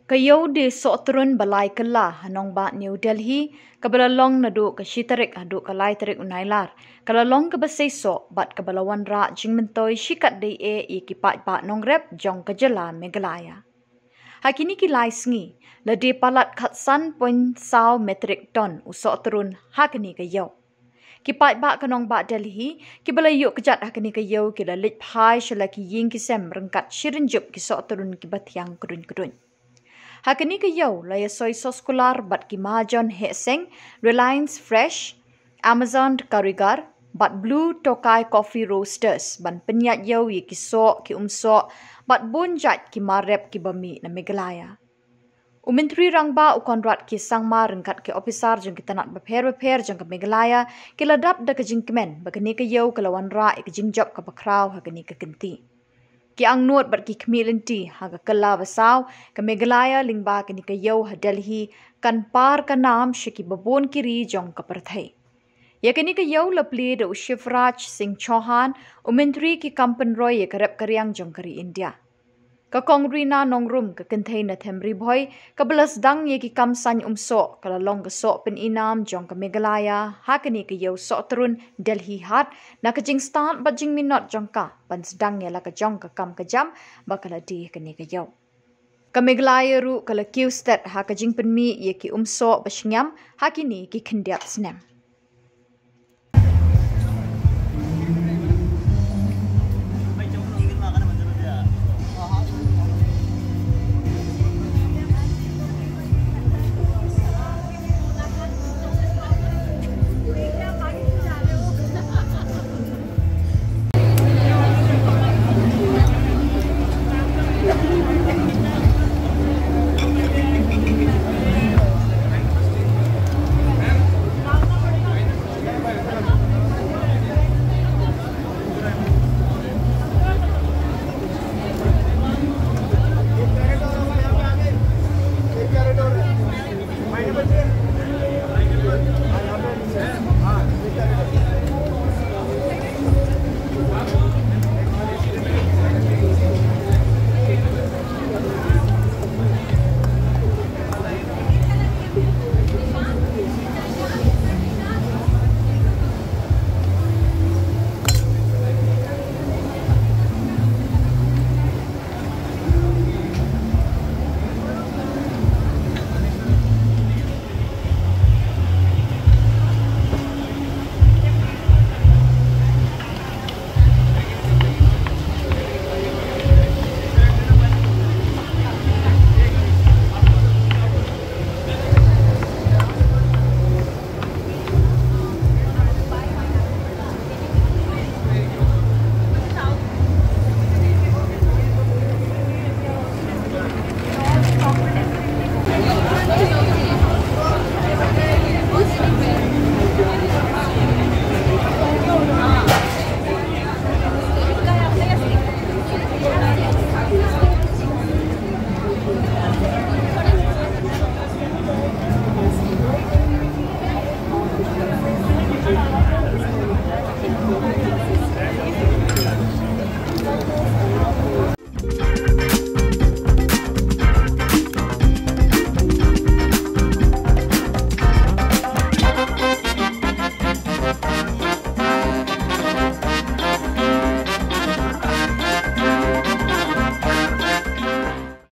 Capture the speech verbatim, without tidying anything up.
Ka ïew die sohtrun ba lai kylla ha nongbah New Delhi, kaba la long naduh ka shi tarik haduh ka lai tarik u Nailar, ka la long kaba seisoh bad kaba la wanrah jingmyntoi shikatdei eh ïa ki paidbah nongrep jong ka jylla Meghalaya. Ha kine ki lai sngi, la die palat khatsan point saw metric ton u sohtrun ha kane ka ïew. Ki paidbah ka nongbah Delhi, kiba la ïuh kjat ha kane ka ïew, ki la leit phai sha la ki ïing ki sem ryngkat shirin jup ki sohtrun kiba thiang kduiñ kduiñ. Ha kane ka ïew la ïasoi soskular bad ki mahajon heh seng, Reliance Fresh, Amazon Karigar bad Blue Tokai Coffee Roasters ban pynïaid ïew ïa ki soh, ki umsoh bad bun jait ki mar rep kiba mih na Meghalaya. U Myntri Rangbah u Conrad K Sangma ryngkat ki ophisar jong ki tnat bapher bapher jong ka Meghalaya ki la dap da ka jingkmen ba kane ka ïew ka la wanrah ïa ka jingjop kaba khraw ha kane ka kynti. Ki angnud bad ki khmih lynti ha ka kylla ba saw, ka Meghalaya lyngba kane ka ïew ha Delhi kan par ka nam sha kiba bun ki ri jong ka pyrthei. Ïa kane ka ïew la plie da u Shivraj Singh Chouhan, u Myntri ki kam pynroi ïa ka rep ka riang jong ka ri India. Ka Kong Rina Nongrum, ka kynthei na Them Ri Bhoi, kaba la sdang ïa ki kam saiñ umsoh, ka la long ka soh pyni nam jong ka Meghalaya ha kane ka ïew sohtrun Delhi Hat, na ka jingstad bad jingminot jong ka ban sdang ïa la ka jong ka kam ka jam ba ka la die ha kane ka ïew. Ka Meghalaya ruh ka la kiew stet ha ka jingpynmih ïa ki umsoh ba shngiam ha kine ki khyndiat snem.